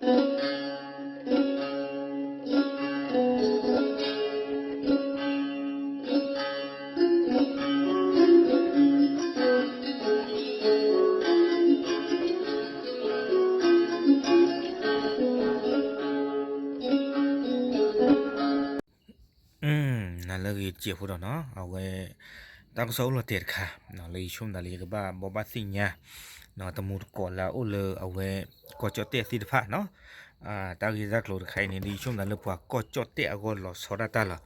နၤလၢဂ့ၤတစဲးဖိဒီးနီၤ အဝဲ တၢ်ကစီၣ်အိၣ်လီၤတဲာ်တခါ လၢယဆိကမိၣ်သးလၢယကဘၣ်ဘိးဘၣ်သ့ၣ်ညါ တမူတကိးလၢအအိၣ်လၢအဝဲ ကီၢ်ကၠီၣ်တဲၣ်သ့ၣ်တဖၣ်နီၤ တၢ်ဂ့ၢ်တၢ်ကျိၤတခါအံၤန့ၣ် ဒ်ယဆိကမိၣ်သးလၢပှၤကီၢ်ကၠီၣ်တဲၣ်အဂီၢ်လီၤဆီဒၣ်တၢ်လီ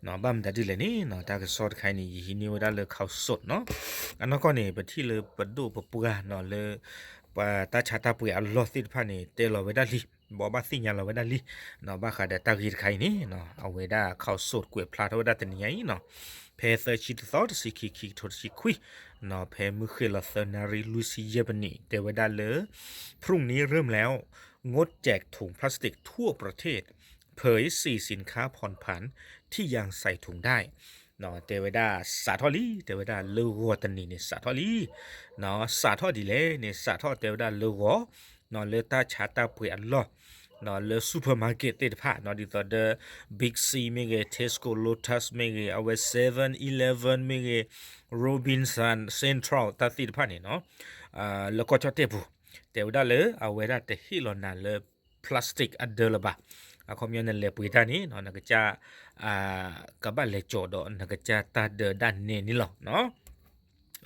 ၤ. ဘၣ်မတၤဒ်လဲၣ်န့ၣ် တၢ်ကစီၣ်တခါအံၤန့ၣ် ယဟံးန့ၢ်ဝဲဒၣ်လၢ ข่าวสด နီၤ အနီၢ်ကီၢ်န့ၣ် ပထံၣ်လၢပဒိၣ်ပပှၢ်နီၤ လၢ ပှၤတၢ်ဆါတၢ်ပှ့ၤအလီၢ်သ့ၣ်တဖၣ်န့ၣ် တဲလီၤဝဲဒၣ်လံ ဘိးဘၣ်သ့ၣ်ညါလီၤဝဲဒၣ်လံ ဘၣ်ဃးဒီးတၢ်ဂ့ၢ်တခါအံၤန့ၣ် အဝဲဒၣ် ข่าวสด ကွဲးဖျါထီၣ်ဝဲဒၣ်တနံၤညါအံၤနီၤ ဖဲသၢဆံတသီ တဆံခံ ခံကထိတဆံခွံ ဖဲမုၢ်ဃ့ၢ်လီၤသၢနၣ်ရံၣ်လွံၢ်ဆံယဲၢ်မံးနံး တဲဝဲဒၣ်လၢ พรุ่งนี้เริ่มแล้ว งดแจกถุงพลาสติกทั่วประเทศ เผยสี่สินค้าผ่อนผันที่ยังใส่ถุงได้ တဲဝဲဒၣ်စးထီၣ်လံ တဲဝဲဒၣ်လၢဂီၤတနံၤန့ၣ် စးထီၣ်လံ စးထီၣ်ဒ်လဲၣ်န့ၣ် စးထီၣ်တဲဝဲဒၣ်လၢဂီၤ လၢတၢ်ဆါတၢ်ပှ့ၤအလီၢ် လၢ supermarket သ့ၣ်တဖၣ် ဒ်သိးဒီး Big C မ့ၢ်ဂ့ၤ Tesco, Lotus မ့ၢ်ဂ့ၤ အဝဲ seven eleven မ့ၢ်ဂ့ၤ Robinson, Central တၢ်သ့ၣ်တဖၣ်န့ၣ်နီၤ လၢကီၢ်ကၠီၣ်တဲၣ်ပူၤ တဲဝဲဒၣ်လၢအဝဲဒၣ်တဟ့ၣ်လီၤနၤလၢ plastic အဒၢလၢၤဘၣ်. အခီပညီနလဲၤပှ့ၤတၢ်န့ၣ် နကစၢ် ကဘၣ်လဲၤကၠီၤဒီးနကစၢ်တၢ်ဒၢးဒၣ်နဲန့ၣ်လီၤ.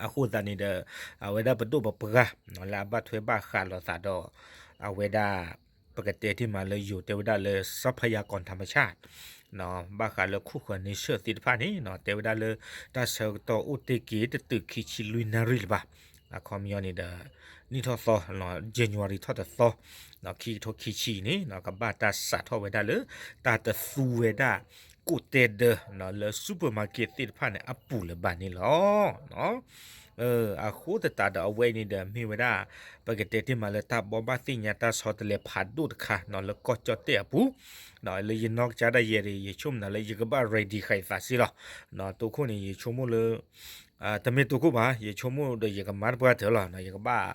အဃိသတးန့ၣ်ဒီး အဝဲဒၣ်ပဒိၣ်ပပှၢ် လၢအဘၣ်ထွဲဘၣ်ဃးလိာ်သးဒီး အဝဲဒၣ် ပကတဲတ့ၢ်မးလၢယိၤတဲဝဲဒၣ်လၢ ทรัพยากรธรรมชาติ ဘၣ်ဃးလၢခိၣ်ဃၢၤန့ဆၢၣ်သ့ၣ်တဖၣ်န့ၣ် တဲဝဲဒၣ်လၢ တၢ်ဆၢကတီၢ်အိၣ်တ့ၢ်က့ၤတတုၤခံဆံလွံၢ်နၣ်ရံၣ်လၢၤဘၣ်. အခီပညီန့ၣ်ဒီး နံၣ်ထီၣ်သီ January ထီၣ်တသီ ခံကထိခံဆံအံၤန့ၣ် ကဘၣ်တၢ်စးထီၣ်ဝဲဒၣ်လၢ တၢ်တသူဝဲဒၣ် ကိၣ်တဲဒၢ လၢ supermarket သ့ၣ်တဖၣ်န့ၣ် အပူၤလၢၤဘၣ်န့ၣ်လီၤ. အဃိသတးဒီးအဝဲအံၤန့ၣ်ဒီး မ့ၢ်ဝဲဒၣ် ပကတဲတ့ၢ်မးလၢတၢ်ဘိးဘၣ်သ့ၣ်ညါတၢ်ဆီတလဲဖးဒိၣ်တခါ လၢကီၢ်ကၠီၣ်တဲၣ်အပူၤ လၢယနီၢ်ကစၢ်ဒၣ်ယဲဒီး ယဆိကမိၣ်နၤလၢယကဘၣ် ready ဃာ်ယသးစ့ၢ်လီၤ. တိခိၣ်န့ၣ် ယဆိကမိၣ်လၢ တမ့ၢ်တိခိၣ်ဘၣ် ယဆိကမိၣ်ဒီးယကမၤတပှၢ်တၢၢ်လီၤ. ယကဘၣ်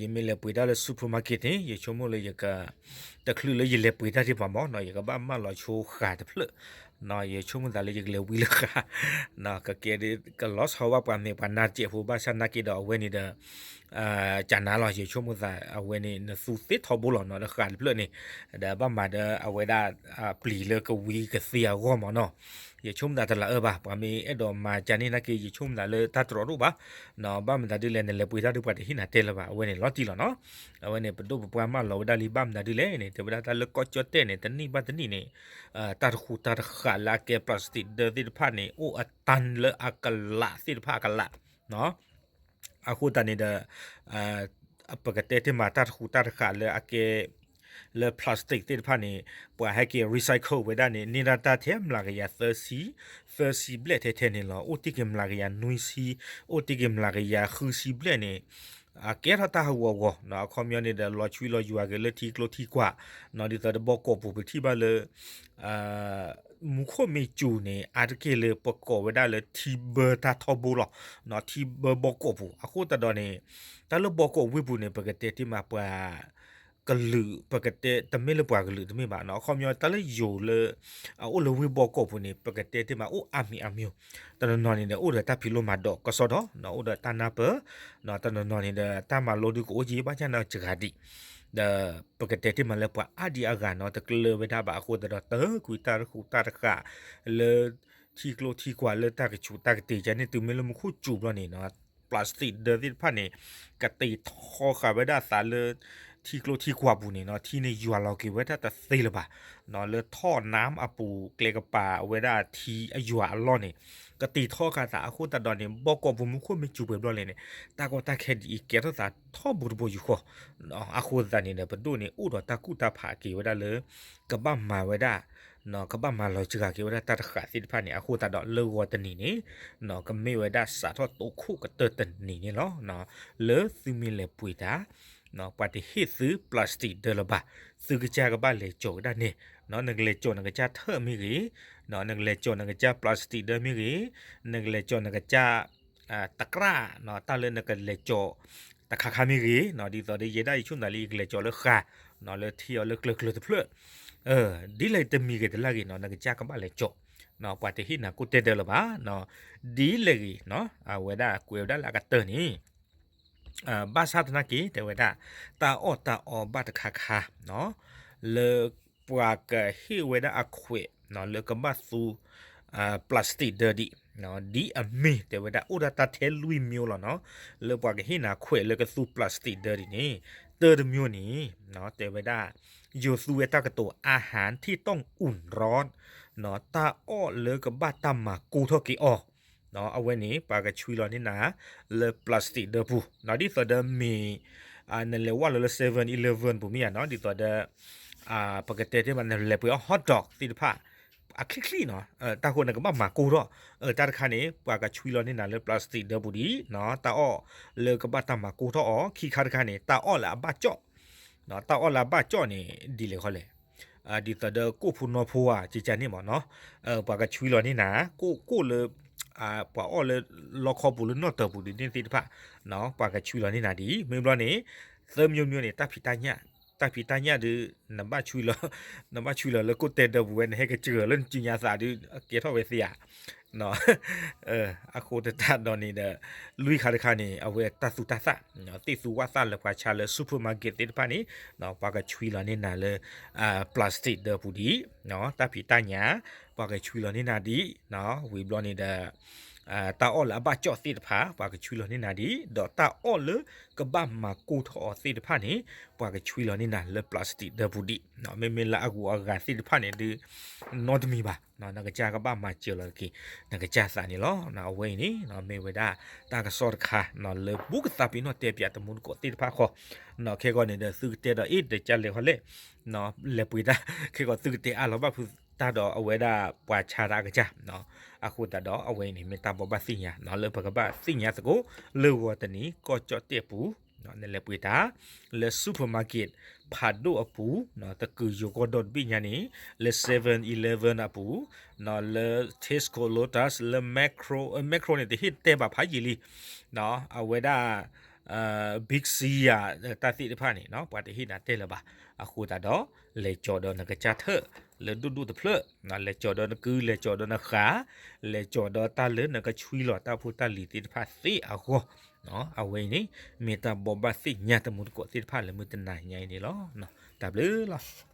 ယမ့ၢ်လဲၤပှ့ၤတၢ်လၢ supermarket န့ၣ် ယဆိကမိၣ်လၢယက တချုးလၢယလဲၤပှ့ၤတၢ်သ့ၣ်တဖၣ်မး ယကဘၣ်မၢလီၤဆိဃာ်တဖျၢၣ် ယဆိကမိၣ်သးလၢယကလဲၤဝံလၢဃာ် ကကဲဒ်ကလီၤဆီဘၣ်ပှၤမဲာ်ပှၤနါတစဲးဖိ ဘၣ်ဆၣ်နာ်က့ဒီးအဝဲန့ၣ်ဒီး ကနၤလီၤ ယဆိကမိၣ်သးအဝဲန့ၣ် နသူသ့ထီဘိလီၤနီၤ ဒီးဃာ်တဖျၢၣ်န့ၣ် ဒီးဘၣ်မၤဒီးအဝဲဒၣ် ပျံၤလၢကဝံကသ့အဂီၢ်မးနီၤ. ယဆိကမိၣ်သးတလးအၢဘၣ် ပှၤမ့ၢ်အဲၣ်ဒိးမၤကန့ၣ်နာ်က့ ယဆိကမိၣ်သးလၢတၢ်တြီတအိၣ်ဘၣ် ဘၣ်မတၤဒ်လဲၣ် နလဲၤပှ့ၤတၢ်ဒ်ပှၤတဟ့ၣ်နၤတဲလၢၤဘၣ် အဝဲန့ၣ်လီၤတံၢ်လီၤနီၤ. အဝဲန့ၣ် ပဒိၣ်ပပှၢ်မၢလီၤဝဲဒၣ်လံ ဘၣ်မတၤဒ်လဲၣ်န့ၣ် တဲဝဲဒၣ်တၢ်လၢကီၢ်ကၠီၣ်တဲၣ်န့ၣ် တနံၣ်ဘၣ်တနံၣ်န့ၣ် တၢ်တဃူးတၢ်တဃာ်လၢအကဲ plastic ဒၢသ့ၣ်တဖၣ်န့ၣ် အိၣ်အတၢ်လၢအကလးသ့ၣ်တဖၣ်အကလး အဃိသတးန့ၣ်ဒီး ပကတဲတ့ၢ်မးတၢ်တဃူးတၢ်တဃာ်လၢအကဲ လၢ plastic သ့ၣ်တဖၣ်န့ၣ် ပှၤဟဲက့ၤ recycle ဝဲဒၣ်န့ၣ် န့ၢ်ဒၣ်တၢ်ထဲမျးကယၤသၢဆံ သၢဆံဘျဲၣ်ထဲထဲန့ၣ်လီၤ. အိၣ်တ့ၢ်က့ၤမျးကယၤနွံဆံ အိၣ်တ့ၢ်က့ၤမျးကယၤဃုဆံဘျဲၣ်န့ၣ် အကဲထီၣ်တၢ်ဟးဂီၤဂီၤ အခီပညီန့ၣ်ဒီး လီၤဆွံလီၤယွၤက့ၤလၢထံကျိထံကွာ် ဒ်သိးဒီးဘီကီၢ်ပူၤ ပထံၣ်ဘၣ်လၢ မူခိၣ်မ့ၢ်စူၤန့ၣ် အါတက့ၢ်လၢပကိးဝဲဒၣ်လၢထံဘၢတၢ်ထီဘိလီၤ. ထံဘၢဘီကီၢ်ပူၤ အဃိသတးဒီးန့ၣ် တၢ်လၢဘီကီၢ်ဝ့ၢ်ပူၤန့ၣ် ပကတဲတ့ၢ်မးပှၤ ကလုာ် ပကတဲ တမ့ၢ်လၢပှၤကလုာ်တမ့ၢ်ဘၣ် အခီပညီတၢ်လၢယိၤလၢ အအိၣ်လၢဝ့ၢ်ဘီကီၢ်ပူၤန့ၣ် ပကတဲတ့ၢ်မးအိၣ်အါမံၤအါမံၤ တနီၤနီၤန့ၣ်ဒီး အိၣ်ဒီးတၢ်ဖံးလိမၤဒိးကစီဒီ အိၣ်ဒီးတၢ်နၢ်ပၢၢ် တနီၤနီၤန့ၣ်ဒီး တၢ်မၤလိဒုးကအိၣ်က့ၤ ဘၣ်ဆၣ်နာ်စှၤဒံး ဒီးပကတဲတ့ၢ်မးလၢပှၤအါဒံအါဂၤနီၤ တကျၢၤဝဲဒၣ်ဘၣ် အဃိသတးဒီး တၢ်ကွံတၢ်တဃူးတၢ်တဃာ်လၢ ထံကျိထံကွာ်လၢတၢ်ကဆူးတၢ်ကတ့ၤကန့ၣ် တုၤမ့ၢ်လၢမူခိၣ်စူၤဘျီန့ၣ်နီၤ plastic ဒၢသ့ၣ်တဖၣ်န့ၣ် ကတ့ၤထီဃာ်ဝဲဒၣ်သးလၢ ထံကျိထံကွာ်ပူၤန့ၣ်နီၤ ထံန့ၣ်ယွၤလီၤက့ၤဝဲဒၣ်တသ့လၢၤဘၣ် လၢထီၣ်နါအပူၤ ကျဲကပၤဝဲဒၣ်ထံအယွၤအလီၢ်န့ၣ် ကတ့ၤထီဃာ်သးအဃိသတးဒီးန့ၣ် ဘီကီၢ်ပူၤမူခိၣ်မ့ၢ်စူၤပှဲၤဘျီလဲၣ်န့ၣ် တၢ်ကီတၢ်ခဲဒ်အံၤ ကဲထီၣ်သးထီဘိတဘိယူၢ်ဃီ အဃိသတးန့ၣ်ဒီး ပဒိၣ်န့ၣ် အိၣ်ဒီးတၢ်ကူၣ်တၢ်ဖးက့ၤဝဲဒၣ်လၢ ကဘၣ်မၤဝဲဒၣ် ကဘၣ်မၤလီၤစှၤက့ၤဝဲဒၣ်တၢ်တဃာ်သ့ၣ်တဖၣ်န့ၣ် အဃိသတးဒီးလၢဂီၤတနံၤန့ၣ် ကမ့ၢ်ဝဲဒၣ်စးထီၣ်တိခိၣ်ကတၢၢ်တနံၤန့ၣ်လီၤ. လၢသုမ့ၢ်လဲၤပှ့ၤတၢ် ပှၤတဟ့ၣ်သု plastic ဒၢလၢၤဘၣ် သုကစၢ်ကဘၣ်လဲၤကၠီၤဝဲဒၣ်န့ၣ် နကလဲၤကၠီၤနကစၢ်ထၢၣ်မ့ၢ်ဂ့ၤ နကလဲၤကၠီၤနကစၢ် plastic ဒၢမ့ၢ်ဂ့ၤ နကလဲၤကၠီၤနကစၢ် တကြၢ် တၢ်လၢနကလဲၤကၠီၤ တခါခါမ့ၢ်ဂ့ၤနီၤ ဒ်သိးဒီးယဲဒၣ်ယဆိမိၣ်သးလၢယကလဲၤကၠီၤလၢဃာ်နီၤ လၢထံအီၤလၢကျၢၤကျၢၤတဖျၢၣ် ဒ်လဲၣ်တမံၤဂ့ၤတလၢ်ဂ့ၤနီၤ နကစၢ်ကဘၣ်လဲၤကၠီၤနီၤ ပှၤတဟ့ၣ်နၤကိၣ်တဲဒၢလၢၤဘၣ်နီၤ ဒ်လဲၣ်ဂ့ၤနီၤ အဝဲဒၣ်ကွဲးဝဲဒၣ်လၢအကတၢၢ်န့ၣ် ဘၣ်ဆၣ်သနာ်က့ တဲဝဲဒၣ် တၢ်အီၣ်တၢ်အီဘၣ်တခါခါနီၤ လၢပှၤကဟ့ၣ်ဝဲဒၣ်အခွဲးနီၤ လၢကဘၣ်သူ plastic ဒၢဒံးနီၤ ဒ်အမ့ၢ်တဲဝဲဒၣ် အိၣ်ဒၣ်တၢ်ထဲလွံၢ်မျိုးလီၤနီၤ လၢပှၤကဟ့ၣ်နၤခွဲးလၢကသူ plastic ဒၢဒံးန့ၣ် တၢတမျိုးန့ၣ်နီၤ တဲဝဲဒၢ် ယိၤသူဝဲတၢ်ကတိၤ อาหารที่ต้องอุ่นร้อนနီၤ တၢ်အီၣ်လၢကဘၣ်တၢ်မၤကိၢ်ထီၣ်က့ၤအီၤနီၤ အဝဲန့ၣ် ပှၤကဆွံလီၤန့ၢ်နၤလၢ plastic ဒၢပူၤနီၤ ဒ်သိးဒီးမ့ၢ် နလဲၤဝဲလၢ seven eleven ပူၤမ့ၢ်ဧါနီၤ ဒ်သိးဒီး ပကတဲတ့ၢ်မး နလဲၤပှ့ၤအီၣ် hot dog သ့ၣ်တဖၣ် အချံချံနီၤ တၢ်ဃိနကဘၣ်မၤကိၢ်ထီၣ် တၢ်တခါန့ၣ် ပှၤကဆွံလီၤန့ၢ်နၤလၢ plastic ဒၢပူၤဒံးနီၤ တၢ်အီၣ်လၢကဘၣ်တၢ်မၤကိၢ်ထီၣ်အီၤ ခံခါတခါန့ၣ် တၢ်အီၣ်လၢအဘၣ်ကၠီၣ် တၢ်အီၣ်လၢအဘၣ်ကၠီၣ်န့ၣ် ဒ်လဲၣ်ခီလဲၣ် ဒ်သိးဒီးကိၣ်ဖိနီဖိဧါ ကကန့ၣ်မ့ၢ်နီၤ ပှၤကဆွံလီၤန့ၢ်နၤ ကိၣ်ကိၣ်လၢ ပှၤအီၣ်လၢလီခီပူၤလၢနီၣ်တၢၤပူၤဒ်န့ၣ်သ့ၣ်တဖၣ် ပှၤကဆွံလီၤန့ၢ်နၤဒ် မ့ၢ်ဘျီန့ၣ် သၢမျိုးမျိုးန့ၣ် တၢ်ဖံးတၢ်ညၣ် တၢ်ဖံးတၢ်ညၣ်ဒုး နဘၣ်ဆွံလီၤ နဘၣ်ဆွံလီၤလၢကိၣ်တဲဒၢပူၤဝဲ နဟဲကစၢၢ်လၢနစုညါသးဒုး ကဲထီၣ်ဝဲသ့ဧါ အဃိသတးဒီးန့ၣ်ဒီး လွံၢ်ခါတခါန့ၣ် အဝဲတၢ်သူတၢ်သၣ် သ့ၣ်သူဝၣ်သၣ်လၢပှၤဆါလၢ supermarket သ့ၣ်တဖၣ်န့ၣ် ပှၤကဆွံလီၤန့ၢ်နၤလၢ plastic ဒၢပူၤဒံး တၢ်ဖံးတၢ်ညၣ် ပှၤကဆွံလီၤန့ၢ်နၤဒံး ဝံၤဘျီန့ၣ်ဒီး တၢ်အီၣ်လၢအဘၣ်ကၠီၣ်သ့ၣ်တဖၣ် ပှၤကဆွံလီၤန့ၢ်နၤဒံး ဒီးတၢ်အီၣ်လၢကဘၣ်မၤကိၢ်ထီၣ်အီၤသ့ၣ်တဖၣ်န့ၣ် ပှၤကဆွံလီၤန့ၢ်နၤလၢ plastic ဒၢပူၤဒံး မ့မ့ၢ်လၢအဂုၤအဂၤသ့ၣ်တဖၣ်န့ၣ်ဒုး နီတမံၤဘၣ် နကစၢ်ကဘၣ်မၤစၢၤလီၤတက့ၢ် နကစၢ်သးန့ၣ်လီၤ. အဝဲအံၤန့ၣ် မ့ၢ်ဝဲဒၣ်တၢ်ကစီၣ်တခါ လၢဘူးကသးပ့ၤနီၣ်တဲပၠးတမူတကိးသ့ၣ်တဖၣ်ဃီ ခဲကီးန့ၣ်ဒီး သုကတဲဒီးအ့ၣ်ဒီးကၢ်လဲၤခီလဲၣ် လဲၤပှ့ၤတၢ် ခဲကီးသုကတဲအါလီၤဘၣ်ဖုးတၢ်ဒီးအဝဲဒၣ်ပှၤဆါတၢ်အကစၢ် အဃိသတးဒီးအဝဲအံၤန့ၣ် မ့ၢ်တၢ်ဘိးဘၣ်သ့ၣ်ညါ လၢပကဘၣ်သ့ၣ်ညါသကိး လၢဂီၤတနံၤကီၢ်ကၠီၣ်တဲၣ်ပူၤ နလဲၤပှ့ၤတၢ် လၢ supermarket ဖးဒိၣ်အပူၤ တကုာ်ယိၤကီၢ်ဒီတဘ့ၣ်ညါန့ၣ် လၢ seven eleven အပူၤ လၢ Tesco Lotus လၢ Makro Makro န့ၣ် တဟ့ၣ်တဲဘၣ်ဖးယံာ်လံ အဝဲဒၣ် Big C ယၤ တၢ်သ့ၣ်တဖၣ်န့ၣ် ပှၤတဟ့ၣ်နၤတဲလၢၤဘၣ် အဃိသတးဒီး လဲၤကၠီၤဒီးနကစၢ်ထၢၣ် လၢဒိၣ်ဒိၣ်တဖျၢၣ် လဲၤကၠီၤဒီးနကု လဲၤကၠီၤဒီးနဃာ် လဲၤကၠီၤဒီးတၢ်လၢနကဆွံလီၤတၢ်ဖိတၢ်လံၤသ့ၣ်တဖၣ်သ့အဂီၢ် အဝဲအံၤန့ၣ် မ့ၢ်တၢ်ဘိးဘၣ်သ့ၣ်ညါတမူတကိးသ့ၣ်တဖၣ်လၢမုၢ်တနၤညါအံၤန့ၣ်လီၤ. တၢ်ဘျုးလီၤ.